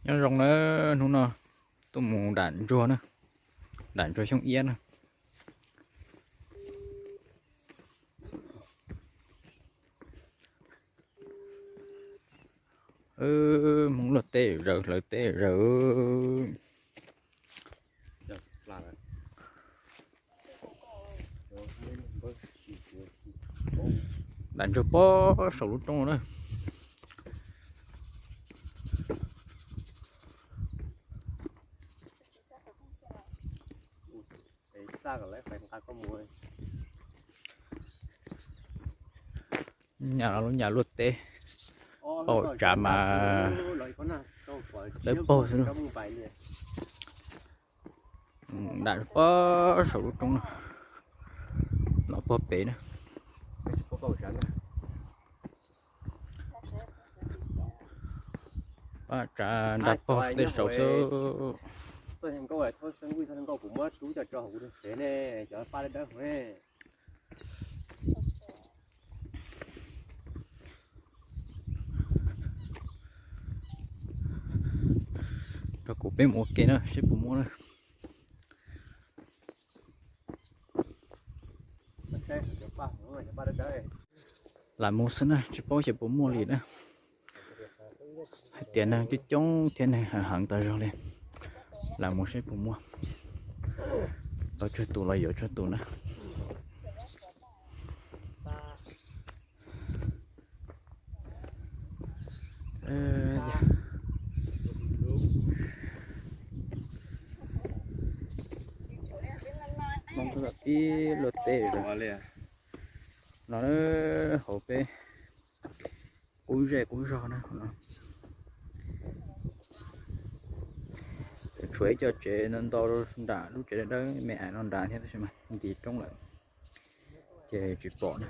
Nyob zoo na, hnub no tuaj mus dam ntsuag na, dam ntsuag xyoob iab na. Hmoob luaj teb zaws hlawv teb zaws. Dam ntsuag pob saum lub roob na. Nyam los lub nyam luaj teb, pab tsav mas dawb paug xwb. Dam pob saum lub roob, los pob pem na. Pab tsav nrag pob tej saum xwb. Rau kuv peb mus ua ke na seb puas muaj na. Lam mus xwb na, tsis paub xyov puas muaj li na. Hais tias neeg coob coob thiab neeg heev tas zog li. Lam mus seb puas muaj, tau tsawg tus los yuav tsawg tus na. Ib luaj teb no hauv peb qub zej qub zog na. Tshuav ib co tsev ntau ntau nram lub tsev dawb dawb me ais no nrad thiab tab sis mas nti roob lawm ces tsis pom na.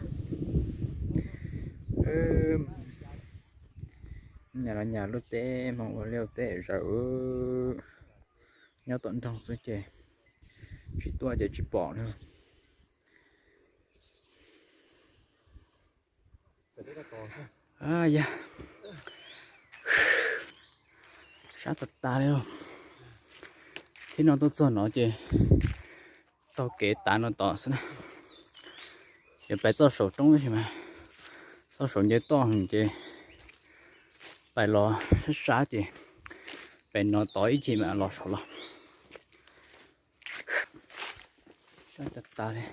Nyam los nyam luaj teb, hmoob ua liaj teb zaws, nyob tom nroog xwb ces tsis tuaj ces tsis pom na. Yog sab tas tas li. Thib no tuaj txog no ces taug kev tav no tom xwb na. Yuav pais txoj saum roob tab sis mas txoj saum nce toj ces pais los sab sab ces pais no tod ib chim mam los saud los. Sab tas tas li.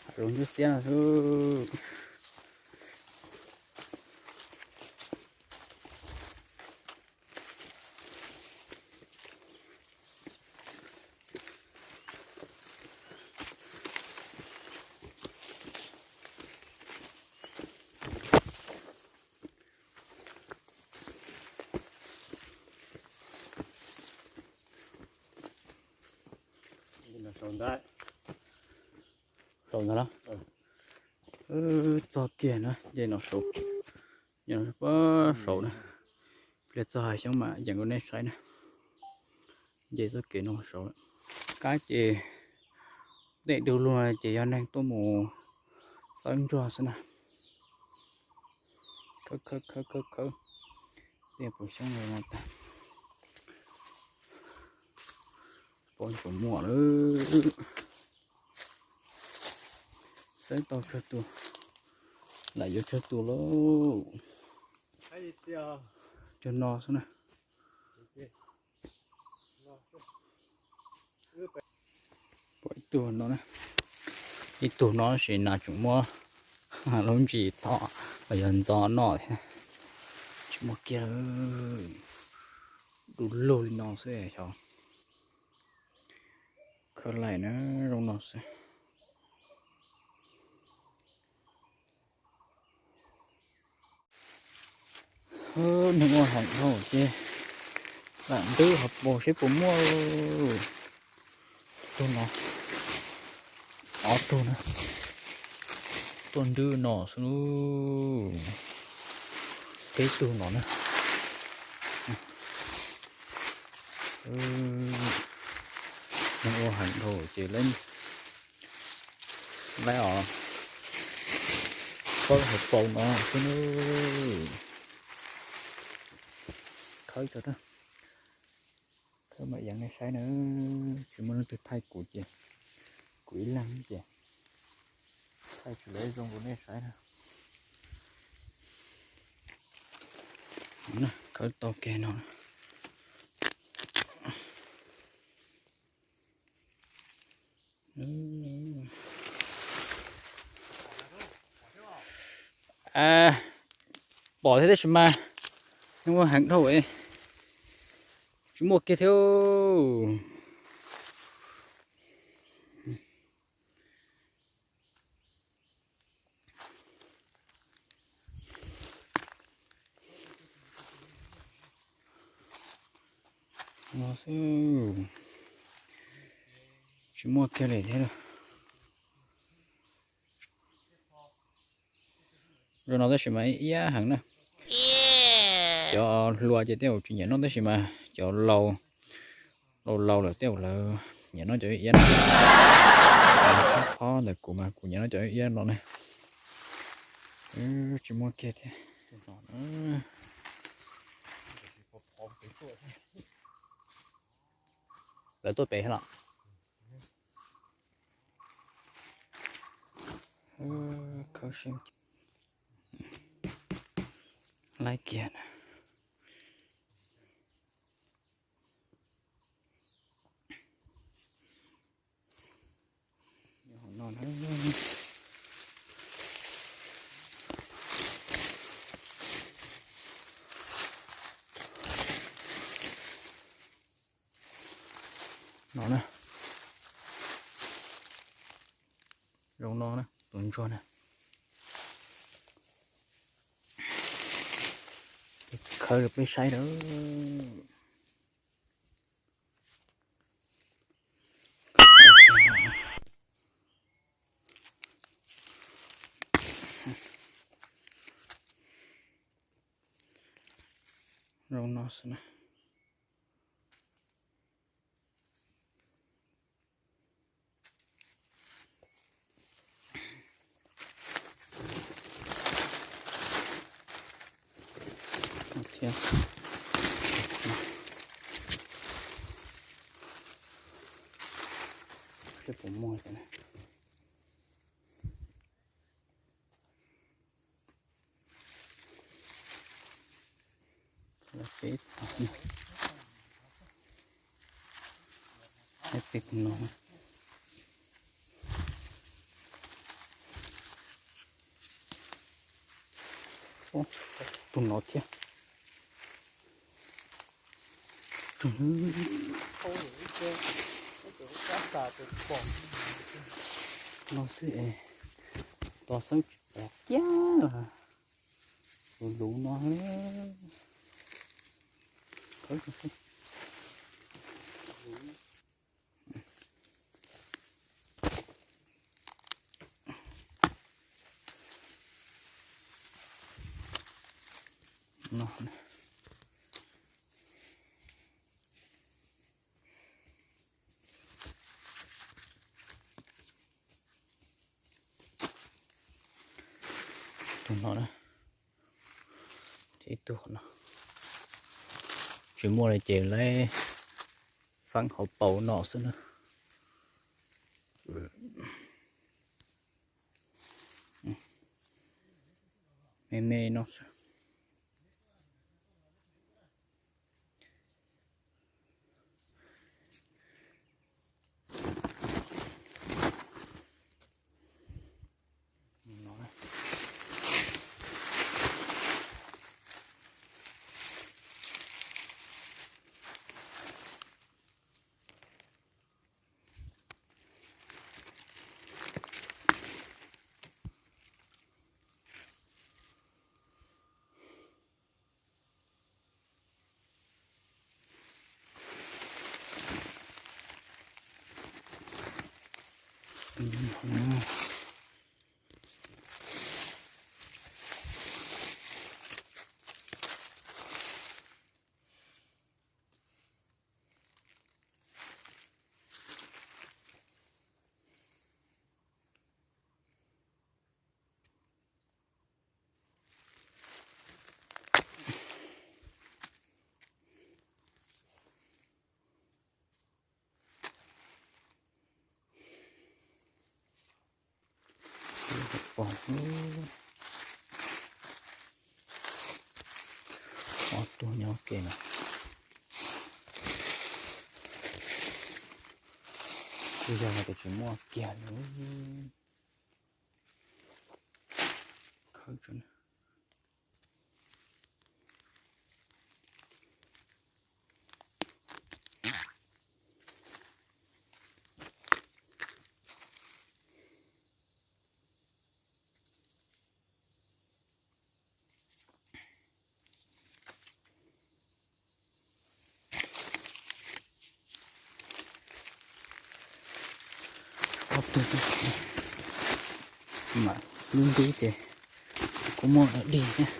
Hav zoov ntsuab xiab no xwb. Saum ntawd los txog kiag na, nce no saud, nce no pab saud na. Pliag txog hav xyoob mam yeem rau nej saib na. Nce txoj kev no saud lawm. Qab ces dej du lug ces yog neeg tuaj mus xawb ntsuag xwb na. Khawb khawb khawb khawb khawb, tej puas xyoob los tag. Pom puas muaj lawm. Xawb tau tsawg tus, lam yuav tsawg tus lauj. Cog no xwb na. Pom ib tug no, ib tug no tab sis nas tseem muab lub ntsis tom los yog ntxo noj thiab. Tsis muaj kiag lawm, du lug li no xwb xyov. Khawb laim na, zoo no xwb. Neeg ua heev dhau ces lam nrwb hauv paus seb puas muaj. Tug no, ob tug na, tuaj nrwb no xwb. Peb tug no na. Neeg ua heev dhau ces lawv, lawv os, Khawb hauv paus no xwb na. Khawb tso na. Khawb mam yees nej saib na. Tsis muaj leej twg thaij kuv ces kuv ib leeg ces thaij tsis lawv zoo rau nej saib na. Khawb tau kiag no. Pom thiab tab sis mas yeej muaj heev dhau, tsis muaj kiag thiab. No xwb, tsis muaj kiag li thiab. Zoo no tab sis mas iab heev na. Cov hluas ces tej zaum tsis nyiam noj tab sis mas cov laus laus laus lawm tej zaum lawv nyiam noj cov iab no. Txhob phob ntawm kuv mas kuv nyiam noj cov iab no na. Tsis muaj kiag thiab. Lawv tuaj pem los. Laib kiag na. No na. Zoo no na tus ntsuag na. Khawb rau peb saib na. Zoo no xwb na. Thiab seb puas muaj. Peb no, tus no thiab. No xwb es tos xeeb tsis pom kiag. Luv luv no. No. Tus no na, ib tug no. Tsis muaj li ces lawv feeb hauv paus no xwb na. Me me no xwb. Ob tug nyob ke no. Kuj yog hais tias tsis muaj kiag li. Khawb tso na. Ob tug mas lub ntub ces kuj muaj dig thiab.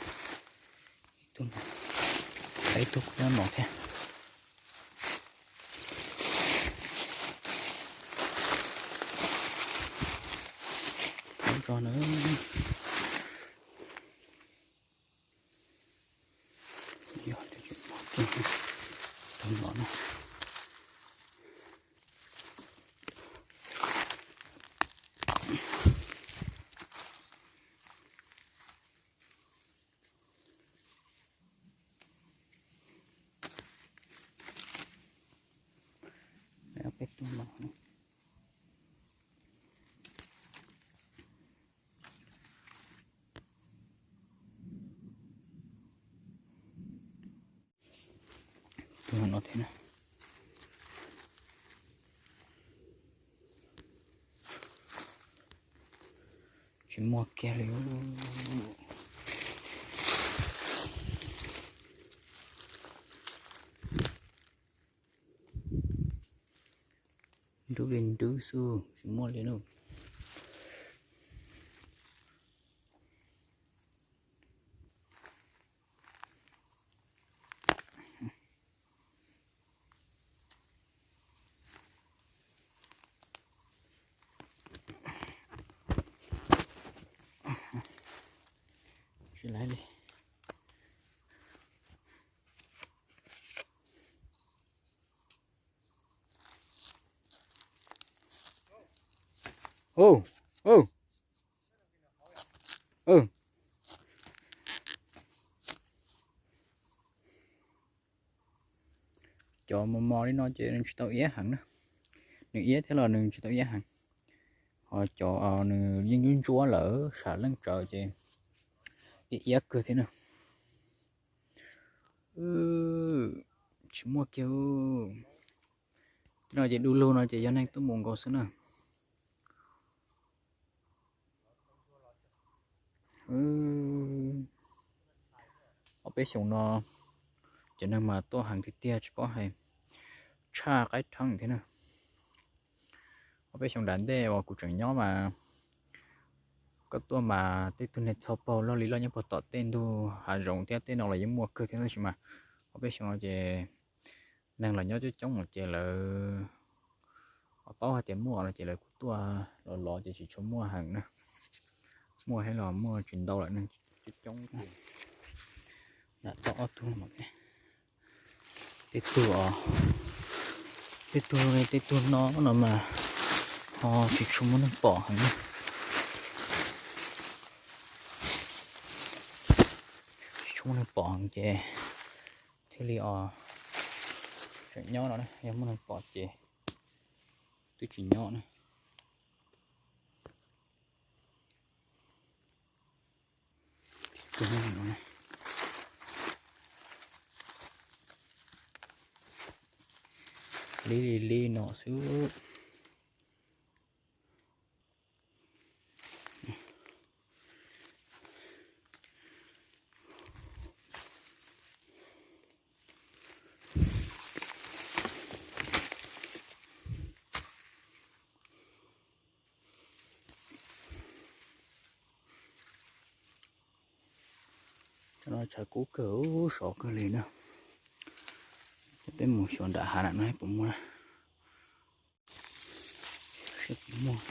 Ib tug, ib tug kuj nyob no thiab. Thov tso na. Yog tias tsis muaj kiag tug no na. Peb tug no. Tus no thiab na. Tsis muaj kiag li. Nrub li nrub xwb tsis muaj li na. Tsis laib li. Cov mos mos li no ces nws tsis tau iab heev na. Nws iab thiab los nws tsis tau iab heev. Ho cov nws yeej ntsuab ntsuab lawm sam leej tsawv ces iab iab kawg thiab na. Tsis muaj kiag. Tej no ces du lug no ces yog neeg tuaj mus nkaus xwb na. Ob peb xyoos no cov neeg mas tuaj heev tiag tiag tsis paub hais, tshaj qaib rheeb thiab na. Ob peb xyoos nram ntej uas kuv tseem nyob mas koj tuaj mas tej tug niag txhau paug loj li loj nyob puag tom tej ntug hav zoov thiab tej no los yeej muaj kawg thiab tab sis mas ob peb xyoos no ces neeg los nyob coob coob ces lawv paub hais tias muaj no ces lawv kuj tuaj los los ces tsis tshua muaj heev na. Muaj thiab los muaj tsis ntau lawm, neeg coob coob ces lam tau ob tug no. Tej tug, tej tug, tej tug no no mas ho tsis tshua muaj neeg pom heev. Tsis tshua muaj neeg pom heev ces thiaj li os tseem nyob no na, yog muaj neeg pom ces twb tsis nyob na. Li li li no xwb. Cov no tshav kub kawg, sov kawg li na. Peb mus xyuas nram hav na no puas muaj. Seb puas muaj.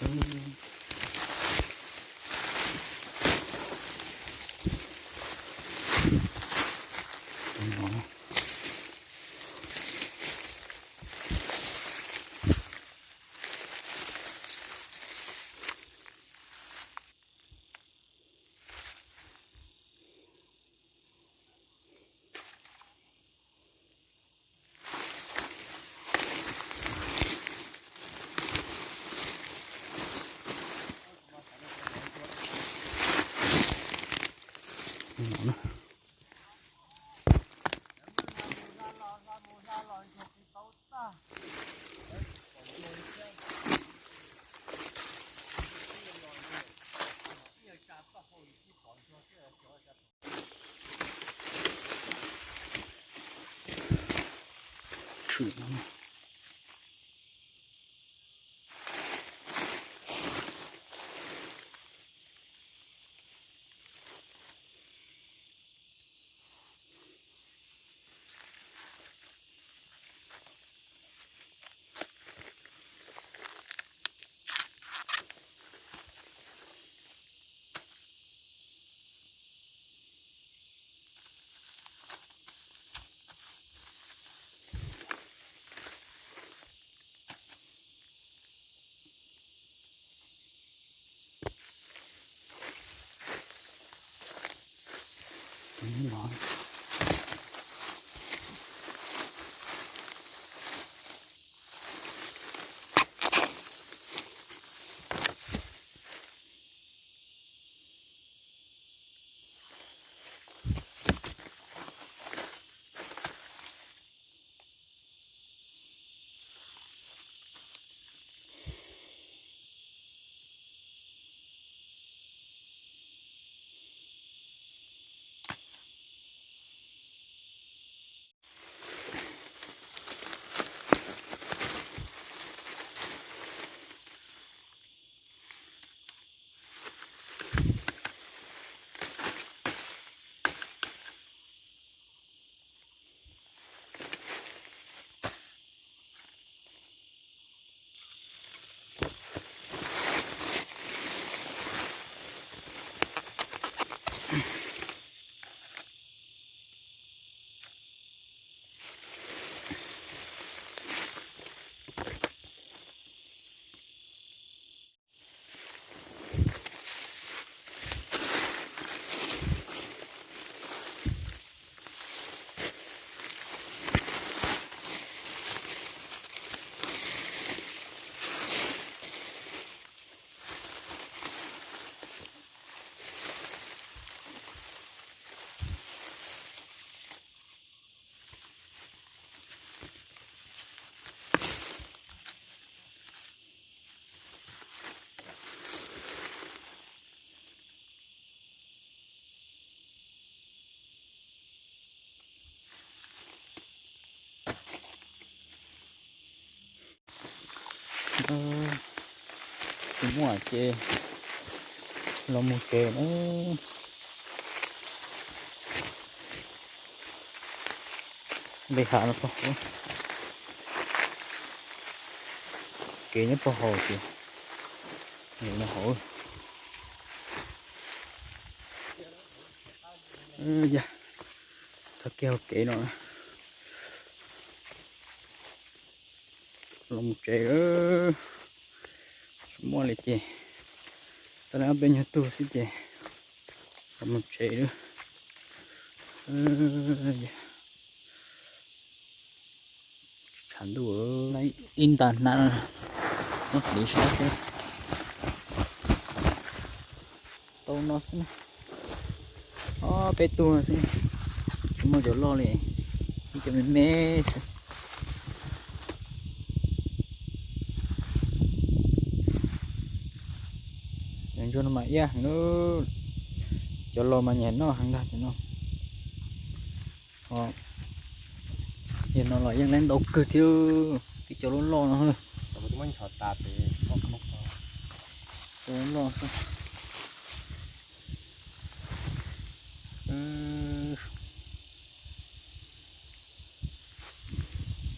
Tsis muaj ces los mus tsev na. Npe hav no pog, kev nyob pog haus ces no hauv. Yog txog kiag hauv kev no los mus tsev. Tsis muaj li ces xav li ob peb nyuag tug xwb ces los mus tsev lawm. Tshav ntuj, ib nta hnab no, muab hliv sab thiab. Tau no xwb na. Ob peb tug xwb, tsis muaj cov loj li, ib cov me me xwb. Cov ntsuag no mas iab heev, cov laus mas nyiam noj heev ntag cov no. Yog no los yeej lab ntau kawg thiab, tib cov loj loj no. Cov loj xwb.